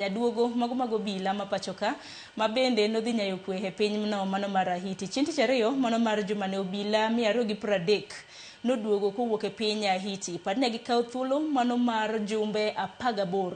Jaduogo mago mag obila ma pachoka ma bende nodhi nyayo kwe e pinyno mano mar Haiti. Chieng' tich ariyo mano mar juma ne obila 230 noduogo kowuok e piny Haiti. Par ni gikawo thuolo mano mar jumbe 18.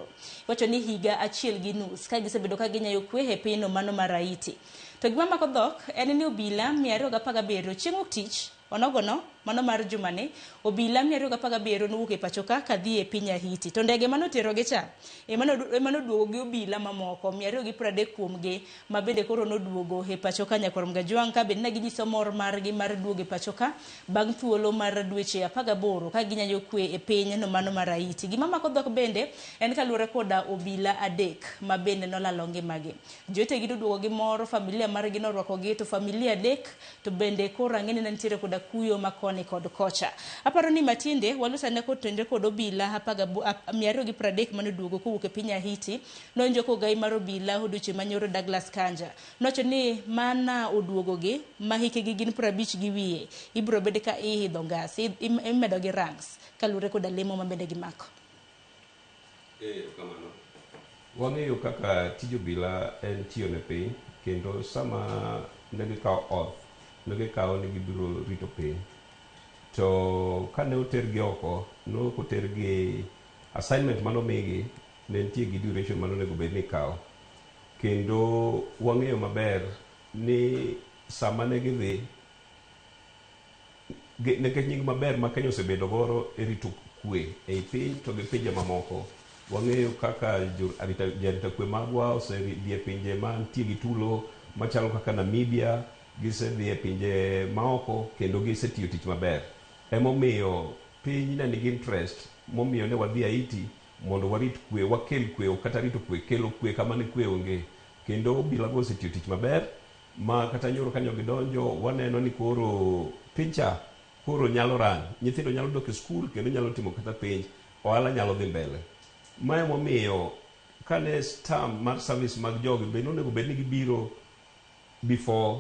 Iwacho ni higa achiel gi nus ka gisebedo ka ginyayo kwe e pinyno mano mar Haiti. To gima mako dhok en ni obila 217 chieng' wuok tich onogono mano mar jumani obila 217 nowuok e pachoka kadhi e piny Haiti. To ndege manoterogi cha ema noduogo gi obila mamoko 230 kuomgi ma bende koro noduogo e pachoka nyakwar Mgajwang' ka bende ne ginyiso mor margi mar duogo e pachoka bang' thuolo mar dweche 18 ka ginyayo kwe e piny no mano mar Haiti. Gima mako dhok bende en kaluwore koda obila adek ma bende nolalo ngimagi. Jowetegi noduogo gi mor, familia margi norwakogi to familia adek to bende koro ang'e ni ne nitiere koda kuyo ma koni kod kocha. Aparo ni matinde walos ane kotenre kod obila 230 mane oduogo kowuok e piny Haiti. Nowinjo kogai mar obila odiochieng' manyoro Douglas Kanja. Nowacho ni mana oduogogi ma hikgi gin 50 gi wiye ibiro bed ka iidho ngas, imedogi ranks kaluwore koda lemo ma bende gimako. Erokamano. Wang'eyo kaka tij obila en tiyo ne piny kendo sama ne gikawo oath ne gikawo ni gibiro rito piny. To kane otergi oko, ne ok otergi assignment mane omigi ne nitie gi duration mane onego bed ni ikawo. Kendo wang'eyo maber ni sama ne gidhi nikech nying maber ma Kenya osebedo godo e rito kwe ei piny to gi pinje mamoko. Wang'eyo kaka jarita kwe magwa osedhi e pinje mantie gi tulo machalo kaka Namibia, gisedhi e pinje maoko kendo gisetiyo tich maber. Emomiyo piny ne nigi interest momiyo ne wadhi Haiti mondo warit kwe, wakel kwe, ok kata rito kwe, kelo kwe kama ne kwe onge. Kendo obila go osetiyo tich maber ma kata nyoro kanyo gidonjo waneno ni koro picha koro nyalo rang nyithindo nyalo dok e skul kendo nyalo timo kata penj ohala nyalo dhi mbele ma emomiyo kane term mar service mag jogi be nonego bed ni gibiro before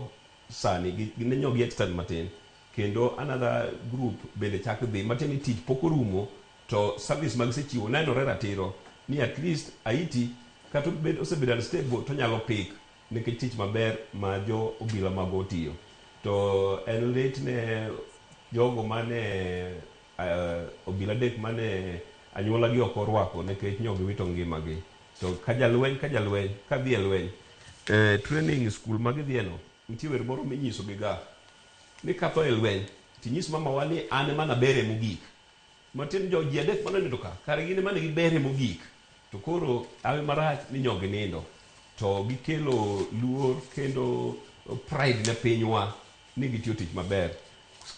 sani ne nyo gi extend matin kendo another group bende chak dhi matiende ni tich pok orumo to service ma gisechiwo nenore ratiro ni at least Haiti kata osebedo unstable to nyalo pick nikech tich maber ma jo obila mago otiyo to en lit ne jogo mane obila adek mane anyuola gi ok orwako nikech nyo giwito ngimagi to ka jalweny kadhi e lweny training school ma gidhiye no nitie wer moro minyiso gi ga ni katho e lweny tinyis mamawa ni an ema nabere mogik matiende jo ji adek manonindo ka kare gin ema ne gibere mogik to koro hawi marach ni nyo ginindo to gikelo luor kendo pride ne pinywa ni gitiyo tich maber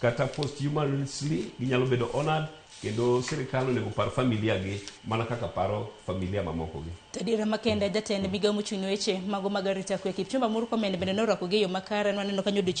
kata posthumously ginyalo bedo honored kendo sirikal onego par familia gi mana kaka paro familia mamoko gi. To adiera makende jatend migawo mochung' ne weche mago mag arita kwe Kipchumba Murkomen bende norwako gi e yo makare nwaneno kanyo odiochieng'